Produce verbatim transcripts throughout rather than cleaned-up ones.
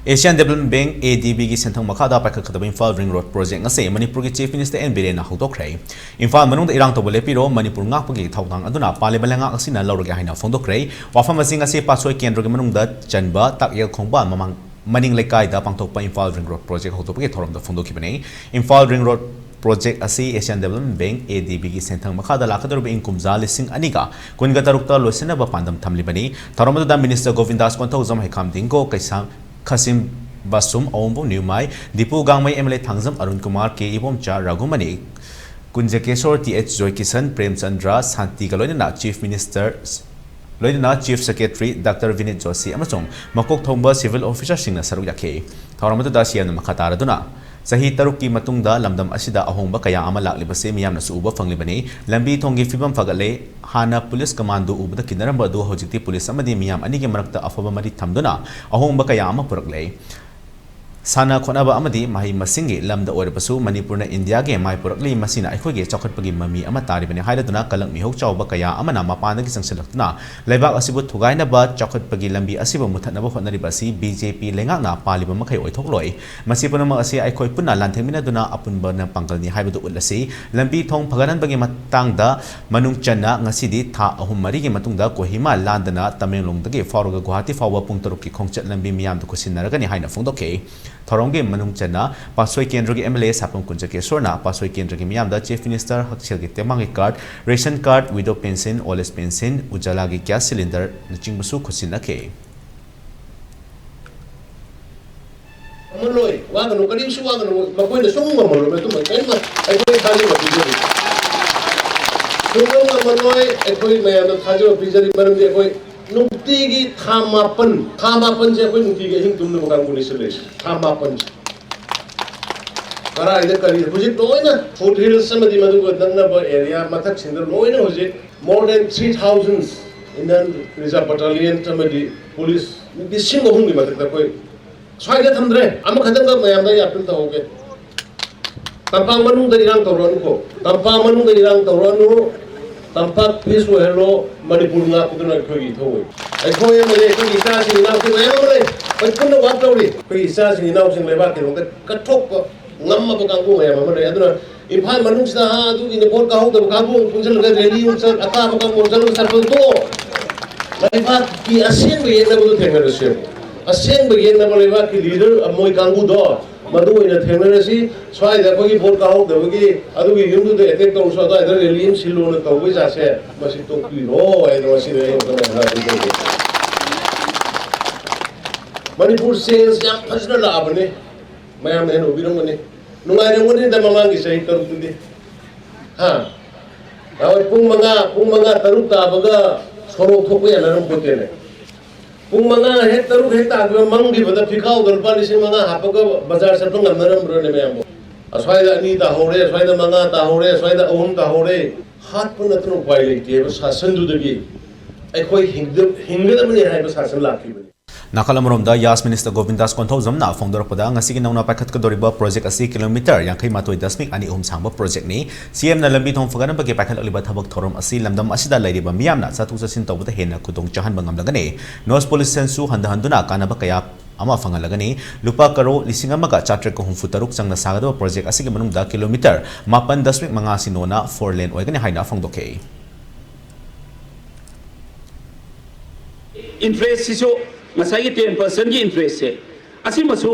Asian Development Bank, A D B ꯒꯤ ꯁꯦꯟꯊꯪ ꯃꯈꯥꯗ ꯄꯥꯏꯈꯠꯀꯗꯕ Imphal ring road project ꯑꯁꯤ ꯃꯅꯤꯄꯨꯔꯒꯤ ꯆꯤꯐ ꯃꯤꯅꯤꯁꯇꯔ ꯑꯦꯟ ꯕꯤꯔꯦꯟꯅ ꯍꯧꯗꯣꯛꯈ꯭ꯔꯦ꯫ ꯏꯝꯐꯥꯜ ꯃꯅꯨꯡꯗ ꯏꯔꯥꯡ ꯇꯧꯕ ꯂꯦꯞꯄꯤꯔꯣ, ꯃꯅꯤꯄꯨꯔ ꯉꯥꯛꯄꯒꯤ ꯊꯧꯗꯥꯡ ꯑꯗꯨꯅ ꯄꯥꯜꯂꯤꯕ ꯂꯩꯉꯥꯛ ꯑꯁꯤꯅ ꯂꯧꯔꯒꯦ ꯍꯥꯏꯅ ꯐꯣꯡꯗꯣꯛꯈ꯭ꯔꯦ꯫ ꯋꯥꯐꯝ ꯑꯁꯤ ꯉꯁꯤ ꯄꯥꯠꯁꯣꯏ ꯀꯦꯟꯗ꯭ꯔꯒꯤ ꯃꯅꯨꯡꯗ ꯆꯟꯕ ꯇꯥꯛꯌꯦꯜ ꯈꯣꯡꯕꯥꯜ ꯃꯃꯥꯡ ꯃꯅꯤꯡ ꯂꯩꯀꯥꯏꯗ ꯄꯥꯡꯊꯣꯛꯄ ꯏꯝꯐꯥꯜ ꯔꯤꯡ ꯔꯣꯗ ꯄ꯭ꯔꯣꯖꯦꯛ ꯍꯧꯗꯣꯛꯄꯒꯤ ꯊꯧꯔꯝꯗ ꯐꯣꯡꯗꯣꯛꯈꯤꯕꯅꯤ꯫ ꯏꯝꯐꯥꯜ ꯔꯤꯡ ꯔꯣꯗ ꯄ꯭ꯔꯣꯖꯦꯛ ꯑꯁꯤ Asian Development Bank, A D B ꯒꯤ ꯁꯦꯟꯊꯪ ꯃꯈꯥꯗ ꯂꯥꯛꯀꯗꯧꯔꯤꯕ ꯏꯪ ꯀꯨꯝꯖꯥ ꯂꯤꯁꯤꯡ ꯑꯅꯤꯒ ꯀꯨꯟꯒ ꯇꯔꯨꯛꯇ ꯂꯣꯏꯁꯤꯟꯅꯕ ꯄꯥꯟꯗꯝ ꯊꯝꯂꯤꯕꯅꯤ꯫ ꯊꯧꯔꯝ ꯑꯗꯨꯗ ꯃꯤꯅꯤꯁꯇꯔ ꯒꯣꯕꯤꯟꯗꯥꯁ ꯀꯣꯟꯊꯧꯖꯝ, ꯍꯩꯈꯥꯝ ꯗꯤꯡꯒꯣ, ꯀꯩꯁꯥꯝ ꯈꯥꯁꯤꯝ ꯕꯥꯁꯨꯝ, ꯑꯋꯣꯡꯕꯝ Newmai, Dipu Gangmei, M L A Thangjam Arun Kumar, K Ibomcha Raghumani, Kunjakesor, T H Joykishan, Premchandra, ꯁꯥꯟꯇꯤꯒ ꯂꯣꯏꯅꯅ ꯆꯤꯐ ꯃꯤꯅꯤꯁꯇꯔ, ꯂꯣꯏꯅꯅ chief secretary doctor Vineet Joshi ꯑꯃꯁꯨꯡ ꯃꯀꯣꯛ ꯊꯣꯡꯕ ꯁꯤꯚꯤꯜ ꯑꯣꯐꯤꯁꯥꯔꯁꯤꯡꯅ ꯁꯔꯨꯛ ꯌꯥꯈꯤ꯫ ꯊꯧꯔꯝ ꯑꯗꯨꯗ ꯁꯤ ꯑꯦꯝꯅ ꯃꯈꯥ ꯇꯥꯔꯗꯨꯅ, ꯆꯍꯤ ꯇꯔꯨꯛꯀꯤ ꯃꯇꯨꯡꯗ ꯂꯝꯗꯝ ꯑꯁꯤꯗ ꯑꯍꯣꯡꯕ ꯀꯌꯥ ꯑꯃ ꯂꯥꯛꯂꯤꯕꯁꯤ ꯃꯤꯌꯥꯝꯅꯁꯨ ꯎꯕ ꯐꯪꯂꯤꯕꯅꯤ꯫ ꯂꯝꯕꯤ ꯊꯣꯡꯒꯤ ꯐꯤꯕꯝ ꯐꯒꯠꯂꯦ꯫ ꯍꯥꯟꯅ ꯄꯨꯂꯤꯁ ꯀꯃꯥꯟꯗꯣ ꯎꯕꯗ ꯀꯤꯅꯔꯝꯕ ꯑꯗꯨ ꯍꯧꯖꯤꯛꯇꯤ ꯄꯨꯂꯤꯁ ꯑꯃꯗꯤ ꯃꯤꯌꯥꯝ ꯑꯅꯤꯒꯤ ꯃꯔꯛꯇ ꯑꯐꯕ ꯃꯔꯤ ꯊꯝꯗꯨꯅ ꯑꯍꯣꯡꯕ ꯀꯌꯥ ꯑꯃ ꯄꯨꯔꯛꯂꯦ꯫ ꯁꯥꯟꯅ ꯈꯣꯠꯅꯕ ꯑꯃꯗꯤ ꯃꯍꯩ ꯃꯁꯤꯡꯒꯤ ꯂꯝꯗ ꯑꯣꯏꯔꯕꯁꯨ ꯃꯅꯤꯄꯨꯔꯅ ꯏꯟꯗꯤꯌꯥꯒꯤ ꯃꯥꯏ ꯄꯨꯔꯛꯂꯤ꯫ ꯃꯁꯤꯅ ꯑꯩꯈꯣꯏꯒꯤ ꯆꯥꯎꯈꯠꯄꯒꯤ ꯃꯃꯤ ꯑꯃ ꯇꯥꯔꯤꯕꯅꯤ ꯍꯥꯏꯔꯗꯨꯅ ꯀꯂꯛ ꯃꯤꯍꯧ ꯆꯥꯎꯕ ꯀꯌꯥ ꯑꯃꯅ ꯃꯄꯥꯟꯗꯒꯤ ꯆꯪꯁꯤꯜꯂꯛꯇꯨꯅ ꯂꯩꯕꯥꯛ ꯑꯁꯤꯕꯨ ꯊꯨꯒꯥꯏꯅꯕ, ꯆꯥꯎꯈꯠꯄꯒꯤ ꯂꯝꯕꯤ ꯑꯁꯤꯕꯨ ꯃꯨꯠꯊꯠꯅꯕ ꯍꯣꯠꯅꯔꯤꯕ ꯑꯁꯤ ꯕꯤ ꯖꯦ ꯄꯤ ꯂꯩꯉꯥꯛꯅ ꯄꯥꯜꯂꯤꯕ ꯃꯈꯩ ꯑꯣꯏꯊꯣꯛꯂꯣꯏ꯫ ꯃꯁꯤ ꯄꯨꯝꯅꯃꯛ ꯑꯁꯤ ꯑꯩꯈꯣꯏ ꯄꯨꯟꯅ ꯂꯥꯟꯊꯦꯡꯃꯤꯟꯅꯗꯨꯅ ꯑꯄꯨꯟꯕꯅ ꯄꯥꯡꯒꯜꯅꯤ ꯍꯥꯏꯕꯗꯨ ꯎꯠꯂꯁꯤ꯫ ꯂꯝꯕꯤ ꯊꯣꯡ ꯐꯒꯠꯍꯟꯕꯒꯤ ꯃꯇꯥꯡꯗ ꯃꯅꯨꯡ ꯆꯟꯅ ꯉꯁꯤꯗꯤ ꯊꯥ ꯑꯍꯨꯝ ꯃꯔꯤꯒꯤ ꯃꯇꯨꯡꯗ ꯀꯣꯍꯤꯃꯥ ꯂꯥꯟꯗꯅ ꯇꯃꯦꯡꯂꯣꯡꯗꯒꯤ ꯐꯥꯎꯔꯒ ꯒꯨꯋꯥꯍꯥꯇꯤ ꯐꯥꯎꯕ ꯄꯨꯡ ꯇꯔꯨꯛꯀꯤ ꯈꯣꯡꯆꯠ ꯂꯝꯕꯤ ꯃꯤꯌꯥꯝꯗ ꯈꯨꯠꯁꯤꯟꯅꯔꯒꯅꯤ ꯍꯥꯏꯅ ꯐꯣꯡꯗꯣꯛꯈꯤ꯫ ꯊꯧꯔꯝꯒꯤ ꯃꯅꯨꯡ ꯆꯟꯅ ꯄꯥꯠꯁꯣꯏ ꯀꯦꯟꯗ꯭ꯔꯒꯤ ꯑꯦꯝ ꯑꯦꯜ ꯑꯦ ꯁꯥꯄꯝ ꯀꯨꯟꯖꯀꯦꯁꯣꯔꯅ ꯄꯥꯠꯁꯣꯏ ꯀꯦꯟꯗ꯭ꯔꯒꯤ ꯃꯤꯌꯥꯝꯗ ꯆꯤꯐ ꯃꯤꯅꯤꯁꯇꯔ ꯍꯛꯁꯦꯜꯒꯤ ꯇꯦꯡꯕꯥꯡꯒꯤ card, ration card, widow pension, old age pension, ꯎꯖꯥꯂꯥꯒꯤ ꯒ꯭ꯌꯥꯁ ꯁꯤꯂꯤꯟꯗꯔꯅꯆꯤꯡꯕꯁꯨ ꯈꯨꯠꯁꯤꯟꯅꯈꯤ꯫ ꯉꯝꯃꯔꯣꯏ, ꯋꯥꯒꯅꯨ, ꯀꯔꯤꯁꯨ ꯋꯥꯒꯅꯨ, ꯃꯈꯣꯏꯅ ꯁꯨꯡꯉꯝ ꯉꯝꯃꯔꯣꯏ꯫ ꯑꯗꯨꯝꯕ ꯀꯔꯤꯝꯇ ꯑꯩꯈꯣꯏ ꯊꯥꯖꯕ ꯄꯤꯖꯔꯤ꯫ ꯁꯨꯡꯉꯝ ꯉꯝꯃꯔꯣꯏ, ꯑꯩꯈꯣꯏ ꯃꯌꯥꯝꯅ ꯊꯥꯖꯕ ꯄꯤꯖꯔꯤ꯫ ꯃꯔꯝꯗꯤ ꯑꯩꯈꯣꯏ ꯅꯨꯡꯇꯤꯒꯤ ꯊꯥ ꯃꯥꯄꯟ, ꯊꯥ ꯃꯥꯄꯟꯁꯦ ꯑꯩꯈꯣꯏ ꯅꯨꯡꯇꯤꯒꯤ ꯑꯍꯤꯡ ꯇꯨꯝꯗꯕ ꯀꯥꯡꯕꯨꯅꯤ ꯁꯤꯜꯂꯤꯁꯦ꯫ ꯊꯥ ꯃꯥꯄꯟ꯫ ꯀꯔꯥꯏꯗ ꯀꯔꯤ ꯍꯧꯖꯤꯛ ꯂꯣꯏꯅ ꯐꯨꯠ ꯍꯤꯜꯁ ꯑꯃꯗꯤ ꯃꯗꯨꯒ ꯅꯛꯅꯕ ꯑꯦꯔꯤꯌꯥ ꯃꯊꯛꯁꯤꯡꯗ ꯂꯣꯏꯅ ꯍꯧꯖꯤꯛ more than three thousand Indian Reserve Battalion ꯑꯃꯗꯤ ꯄꯨꯂꯤꯁ ꯂꯤꯁꯤꯡ ꯑꯍꯨꯝꯒꯤ ꯃꯊꯛꯇ ꯑꯩꯈꯣꯏ ꯁ꯭ꯋꯥꯏꯗ ꯊꯝꯗ꯭ꯔꯦ꯫ ꯑꯃꯈꯛꯇꯪꯒ ꯃꯌꯥꯝꯗ ꯑꯩ ꯑꯥꯄꯤꯜ ꯇꯧꯍꯧꯒꯦ꯫ ꯇꯝꯄꯥꯛ ꯃꯅꯨꯡꯗ ꯏꯔꯥꯡ ꯇꯧꯔꯛꯑꯅꯨꯀꯣ꯫ ꯇꯝꯄꯥꯛ ꯃꯅꯨꯡꯗ ꯏꯔꯥꯡ ꯇꯧꯔꯛꯑꯅꯨ꯫ ꯇꯝꯄꯥꯛ ꯄꯤꯁ ꯑꯣꯏꯍꯜꯂꯣ, ꯃꯅꯤꯄꯨꯔ ꯉꯥꯛꯄꯗꯨꯅ ꯑꯩꯈꯣꯏꯒꯤ ꯏꯊꯧ ꯑꯣꯏ꯫ ꯑꯩꯈꯣꯏ ꯑꯃ ꯂꯩ, ꯑꯩꯈꯣꯏꯒꯤ ꯏꯆꯥꯁꯤꯡ ꯏꯅꯥꯎꯁꯤꯡ ꯃꯌꯥꯝ ꯑꯃ ꯂꯩ, ꯑꯩꯈꯣꯏ ꯄꯨꯟꯅ ꯋꯥꯛ ꯇꯧꯔꯤ꯫ ꯑꯩꯈꯣꯏꯒꯤ ꯏꯆꯥꯁꯤꯡ ꯏꯅꯥꯎꯁꯤꯡ ꯂꯩꯕꯥꯛꯀꯤꯗꯃꯛꯇ ꯀꯠꯊꯣꯛꯄ ꯉꯝꯃꯕ ꯀꯥꯡꯕꯨ ꯃꯌꯥꯝ ꯑꯃ ꯂꯩ꯫ ꯑꯗꯨꯅ ꯏꯝꯐꯥꯜ ꯃꯅꯨꯡꯁꯤꯗ, ꯍꯥ, ꯑꯗꯨꯒꯤꯅꯦ, ꯚꯣꯠ ꯀꯥꯍꯧꯗꯕ ꯀꯥꯡꯕꯨ ꯑꯃ ꯄꯨꯟꯁꯤꯜꯂꯒ ꯔꯦꯂꯤ ꯑꯃ ꯆꯠ, ꯑꯀꯥꯕ ꯀꯥꯡꯕꯨ ꯑꯃ ꯆꯠꯂꯒ ꯆꯠꯄꯗꯣ ꯇꯣꯛꯑꯣ꯫ ꯂꯩꯕꯥꯛꯀꯤ ꯑꯁꯦꯡꯕ ꯌꯦꯛꯅꯕꯗꯣ ꯊꯦꯡꯅꯔꯁꯦꯕ꯫ ꯑꯁꯦꯡꯕ ꯌꯦꯛꯅꯕ ꯂꯩꯕꯥꯛꯀꯤ ꯂꯤꯗꯔ ꯃꯣꯏ ꯀꯥꯡꯕꯨꯗꯣ, ꯃꯗꯨ ꯑꯣꯏꯅ ꯊꯦꯡꯅꯔꯁꯤ꯫ ꯁ꯭ꯋꯥꯏꯗ ꯑꯩꯈꯣꯏꯒꯤ ꯚꯣꯠ ꯀꯥꯍꯧꯗꯕꯒꯤ ꯑꯗꯨꯒꯤ ꯌꯨꯝꯗꯨꯗ ꯑꯦꯇꯦꯛ ꯇꯧꯔꯁꯨ, ꯑꯗꯨꯋꯥꯏꯗ ꯔꯦꯂꯤ ꯑꯃ ꯁꯤꯜꯂꯣꯅ ꯇꯧꯕꯩ ꯖꯥꯠꯁꯦ, ꯃꯁꯤ ꯇꯣꯛꯄꯤꯔꯣ ꯍꯥꯏꯗꯅ ꯉꯁꯤꯗꯤ ꯑꯩ ꯋꯥꯈꯜ ꯌꯥꯝ ꯅꯨꯡꯉꯥꯏꯇꯦ꯫ ꯃꯅꯤꯄꯨꯔ ꯆꯦꯟꯖ ꯌꯥꯝ ꯐꯖꯅ ꯂꯥꯛꯑꯕꯅꯤ, ꯃꯌꯥꯝꯅ ꯍꯦꯟꯅ ꯎꯕꯤꯔꯝꯒꯅꯤ꯫ ꯅꯨꯡꯉꯥꯏꯔꯝꯒꯅꯤꯗ ꯃꯃꯥꯡꯒꯤ ꯆꯍꯤ ꯇꯔꯨꯛꯇꯨꯗꯤ꯫ ꯍꯥ? ꯅꯍꯥꯟꯋꯥꯏ ꯄꯨꯡ ꯃꯉꯥ, ꯄꯨꯡ ꯃꯉꯥ ꯇꯔꯨꯛ ꯇꯥꯕꯒ ꯁꯣꯔꯣꯛ ꯊꯣꯛꯄ ꯌꯥꯅꯔꯝꯄꯣꯠꯇꯦꯅꯦ꯫ ꯄꯨꯡ ꯃꯉꯥ ꯍꯦꯛ, ꯇꯔꯨꯛ ꯍꯦꯛ ꯇꯥꯈꯤꯕ ꯃꯝꯈꯤꯕꯗ ꯐꯤꯈꯥꯎꯗ ꯂꯨꯄꯥ ꯂꯤꯁꯤꯡ ꯃꯉꯥ ꯍꯥꯞꯄꯒ ꯕꯖꯥꯔ ꯆꯠꯄ ꯉꯝꯅꯔꯝꯕ꯭ꯔꯣꯅꯦ ꯃꯌꯥꯝꯕꯨ? ꯑꯁ꯭ꯋꯥꯏꯗ ꯑꯅꯤ ꯇꯥꯍꯧꯔꯦ, ꯑꯁ꯭ꯋꯥꯏꯗ ꯃꯉꯥ ꯇꯥꯍꯧꯔꯦ, ꯑꯁ꯭ꯋꯥꯏꯗ ꯑꯍꯨꯝ ꯇꯥꯍꯧꯔꯦ꯫ ꯍꯥꯠꯄ ꯅꯠꯇꯅ ꯎꯄꯥꯏ ꯂꯩꯇꯦꯕ ꯁꯥꯁꯟꯗꯨꯗꯒꯤ꯫ ꯑꯩꯈꯣꯏ ꯍꯤꯡꯗ-, ꯍꯤꯡꯒꯗꯕꯅꯤ ꯍꯥꯏꯕ ꯁꯥꯁꯟ ꯂꯥꯛꯈꯤꯕꯅꯤ꯫ ꯅꯥꯀꯜ ꯑꯃꯔꯣꯝꯗ ꯌꯥꯁ ꯃꯤꯅꯤꯁꯇꯔ ꯒꯣꯕꯤꯟꯗꯥꯁ ꯀꯣꯟꯊꯧꯖꯝꯅ ꯐꯣꯡꯗꯣꯔꯛꯄꯗ, ꯉꯁꯤꯒꯤ ꯅꯧꯅ ꯄꯥꯏꯈꯠꯀꯗꯧꯔꯤꯕ ꯄ꯭ꯔꯣꯖꯦꯛ ꯑꯁꯤ ꯀꯤꯂꯣꯃꯤꯇꯔ ꯌꯥꯡꯈꯩ ꯃꯥꯊꯣꯏ ꯗꯁꯃꯤꯛ ꯑꯅꯤ ꯑꯍꯨꯝ ꯁꯥꯡꯕ ꯄ꯭ꯔꯣꯖꯦꯛꯅꯤ꯫ ꯁꯤ ꯑꯦꯝꯅ ꯂꯝꯕꯤ ꯊꯣꯡ ꯐꯒꯠꯅꯕꯒꯤ ꯄꯥꯏꯈꯠꯂꯛꯂꯤꯕ ꯊꯕꯛ ꯊꯧꯔꯝ ꯑꯁꯤ ꯂꯝꯗꯝ ꯑꯁꯤꯗ ꯂꯩꯔꯤꯕ ꯃꯤꯌꯥꯝꯅ ꯆꯠꯊꯣꯛ ꯆꯠꯁꯤꯟ ꯇꯧꯕꯗ ꯍꯦꯟꯅ ꯈꯨꯗꯣꯡ ꯆꯥꯍꯟꯕ ꯉꯝꯂꯒꯅꯤ꯫ ꯅꯣꯏꯁ ꯄꯣꯂꯨꯁꯟꯁꯨ ꯍꯟꯊꯍꯟꯗꯨꯅ ꯀꯥꯟꯅꯕ ꯀꯌꯥ ꯑꯃ ꯐꯪꯍꯜꯂꯒꯅꯤ꯫ ꯂꯨꯄꯥ ꯀꯔꯣꯔ ꯂꯤꯁꯤꯡ ꯑꯃꯒ ꯆꯥꯇ꯭ꯔꯦꯠꯀ ꯍꯨꯝꯐꯨ ꯇꯔꯨꯛ ꯆꯪꯅ ꯁꯥꯒꯗꯕ ꯄ꯭ꯔꯣꯖꯦꯛ ꯑꯁꯤꯒꯤ ꯃꯅꯨꯡꯗ ꯀꯤꯂꯣꯃꯤꯇꯔ ꯃꯥꯄꯟ ꯗꯁꯃꯤꯛ ꯃꯉꯥ ꯁꯤꯅꯣꯅ ꯐꯣꯔ ꯂꯦꯟ ꯑꯣꯏꯒꯅꯤ ꯍꯥꯏꯅ ꯐꯣꯡꯗꯣꯛꯈꯤ꯫ ꯏꯟꯇꯔꯦꯁꯁꯤꯁꯨ ꯉꯁꯥꯏꯒꯤ ꯇꯦꯟ ꯄꯥꯔꯁꯦꯟꯒꯤ ꯏꯟꯇꯔꯦꯁꯁꯦ, ꯑꯁꯤꯃꯁꯨ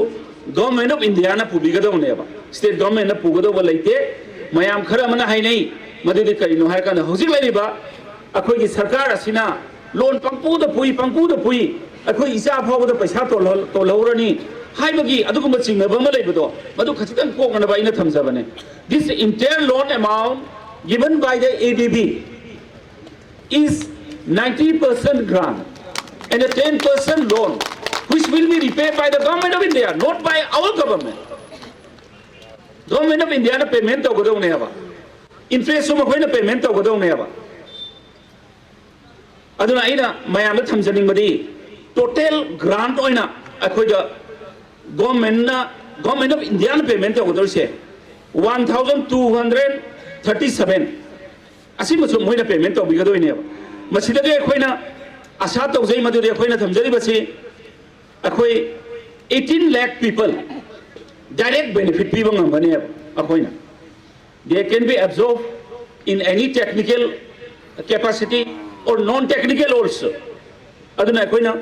Government of Indiaꯅ ꯄꯨꯕꯤꯒꯗꯧꯅꯦꯕ, state governmentꯅ ꯄꯨꯒꯗꯧꯕ ꯂꯩꯇꯦ꯫ ꯃꯌꯥꯝ ꯈꯔ ꯑꯃꯅ ꯍꯥꯏꯅꯩ, ꯃꯗꯨꯗꯤ ꯀꯔꯤꯅꯣ ꯍꯥꯏꯔꯀꯥꯟꯗ, ꯍꯧꯖꯤꯛ ꯂꯩꯔꯤꯕ ꯑꯩꯈꯣꯏꯒꯤ ꯁꯔꯀꯥꯔ ꯑꯁꯤꯅ ꯂꯣꯟ ꯄꯪꯄꯨꯗ ꯄꯨꯏ, ꯄꯪꯄꯨꯗ ꯄꯨꯏ, ꯑꯩꯈꯣꯏ ꯏꯆꯥ ꯐꯥꯎꯕꯗ ꯄꯩꯁꯥ ꯇꯣꯜꯍꯧ-, ꯇꯣꯜꯍꯧꯔꯅꯤ ꯍꯥꯏꯕꯒꯤ ꯑꯗꯨꯒꯨꯝꯕ ꯆꯤꯡꯅꯕ ꯑꯃ ꯂꯩꯕꯗꯣ, ꯃꯗꯨ ꯈꯖꯤꯛꯇꯪ ꯀꯣꯛꯅꯅꯕ ꯑꯩꯅ ꯊꯝꯖꯕꯅꯦ꯫ This entire loan amount given by the A D B is ninety percent grant and a ten percent loan, which will be repaid by the Government of India, not by our government. Government of Indiaꯅ payment ꯇꯧꯒꯗꯧꯅꯦꯕ, interestꯁꯨ ꯃꯈꯣꯏꯅ payment ꯇꯧꯒꯗꯧꯅꯦꯕ꯫ ꯑꯗꯨꯅ ꯑꯩꯅ ꯃꯌꯥꯝꯗ ꯊꯝꯖꯅꯤꯡꯕꯗꯤ, total grant ꯑꯣꯏꯅ ꯑꯩꯈꯣꯏꯗ governmentꯅ, Government of Indiaꯅ payment ꯇꯧꯒꯗꯧꯔꯤꯁꯦ one thousand two hundred thirty seven꯫ ꯑꯁꯤꯃꯁꯨ ꯃꯣꯏꯅ payment ꯇꯧꯕꯤꯒꯗꯣꯏꯅꯦꯕ꯫ ꯃꯁꯤꯗꯒꯤ ꯑꯩꯈꯣꯏꯅ ꯑꯁꯥ ꯇꯧꯖꯩ ꯃꯗꯨꯗꯤ ꯑꯩꯈꯣꯏꯅ ꯊꯝꯖꯔꯤꯕꯁꯤ ꯑꯩꯈꯣꯏ eighteen lakh people direct benefit ꯄꯤꯕ ꯉꯝꯒꯅꯦꯕ ꯑꯩꯈꯣꯏꯅ꯫ They can be absorbed in any technical capacity or non technical also. ꯑꯗꯨꯅ ꯑꯩꯈꯣꯏꯅ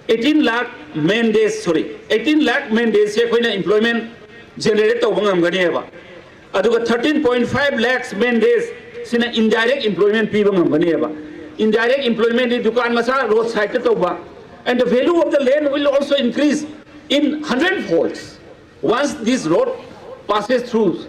eighteen lakh man days, sorry, eighteen lakh man days ꯁꯦ ꯑꯩꯈꯣꯏꯅ employment generate ꯇꯧꯕ ꯉꯝꯒꯅꯦꯕ꯫ ꯑꯗꯨꯒ thirteen point five lakhs man days ꯁꯤꯅ indirect employment ꯄꯤꯕ ꯉꯝꯒꯅꯦꯕ꯫ Indirect employment ꯗꯤ ꯗꯨꯀꯥꯟ ꯃꯆꯥ road side ꯇ ꯇꯧꯕ, and the value of the land will also increase in hundred folds once this road passes through